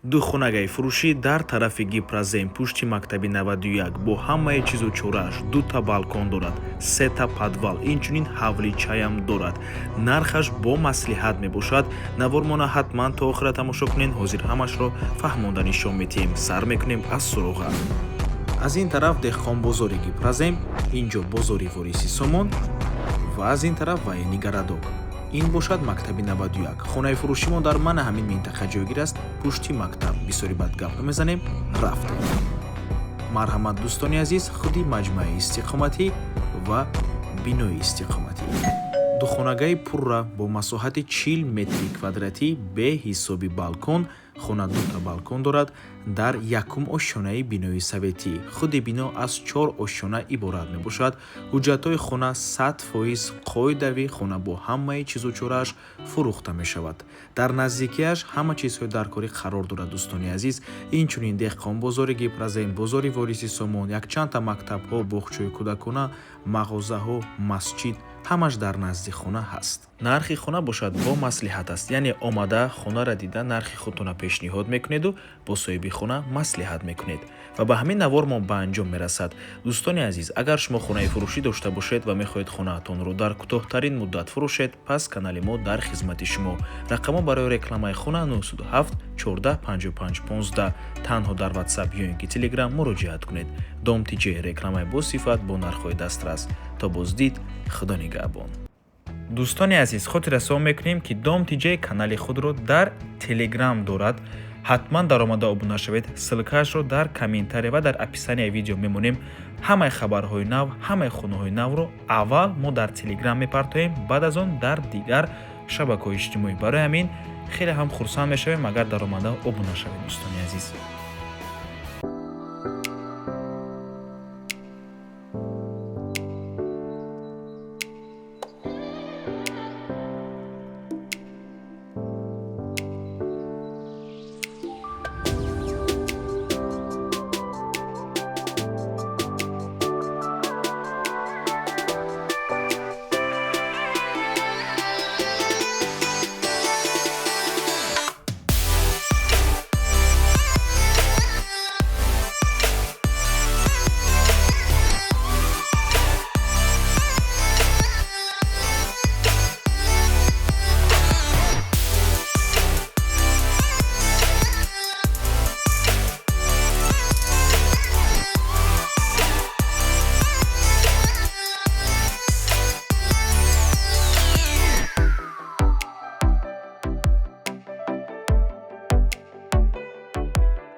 Духонагаи фурӯшӣ дар тарафи Гипрозем, пушти мактаби 91, бо ҳамаи чизу чорааш. Дута балкон дорад, сета подвал, инчунин ҳавличаям дорад. Нархаш бо маслиҳат мебошад. Навормона ҳатман то охира тамошо кунед. Ҳозир ҳамашро фаҳмонда нишон медиҳем. Сар мекунем аз суроға. Аз ин тараф деҳқонбозори Гипрозем, ин ҷо бозори Вориси Сомон ва аз ин тараф военный городок. Ин бошад мактаби 91. Хонаи фурӯшимон дар мана ҳамин минтақа ҷойгир аст, пушти мактаб. Бисёри бад гап намезанем, рафтем. Марҳамат, дӯстони азиз, худи маҷмӯаи истиқоматӣ ва бинои истиқоматӣ. Духонагаи пурра бо масоҳати 40 метри квадратӣ, беҳисоби балкон. Хона дута балкон дорад, дар якум ошёнаи бинои советӣ. Худи бино аз чор ошёна иборат мебошад. Ҳуҷҷатҳои хона 100% қоидавӣ. Хона бо ҳамаи чизу чорааш фурӯхта мешавад. Дар наздикиаш ҳама чизҳои даркорӣ қарор дорад, дӯстони азиз. Инчунин деҳқонбозори Гипрозем, бозори Вориси Сомон, якчандта мактабҳо, боғчаи кӯдакона, мағозаҳо, масҷид, ҳамаш дар назди хона ҳаст. Нархи хона бошад бо маслиҳат аст, яъне омада, хонара дида, нархи худтона пешниҳод мекунеду бо соҳиби хона маслиҳат мекунед. Ва ба ҳамин навор мо ба анҷом мерасад. Дӯстони азиз, агар шумо хонаи фурӯшӣ дошта бошед ва мехоҳед хонаатонро дар кӯтоҳтарин муддат фурӯшед, пас канали мо дар хизмати шумо. Рақамҳо барои рекламаи хона 907 14 55 15. Танҳо дар Ватсап ё ин ки Телеграм муроҷиат кунед. Дом ТЖ: рекламаи босифат бо нархҳои дастрас. То боздид, Худо нигаҳбон. Дӯстони азиз, хотиррасон мекунем, ки Дом ТЖ канали худро дар Телеграм дорад. Ҳатман даромада обуна шавед. Ссылкаашро дар комментария ва дар описанияи видео мемонем. Ҳамаи хабарҳои нав, ҳамаи хонаҳои навро аввал мо дар Телеграм мепартоем, баъд аз он дар дигар шабакаҳои иҷтимоӣ. Барои ҳамин хеле ҳам хурсанд мешавем, агар даромада обуна шавед, дӯстони азиз.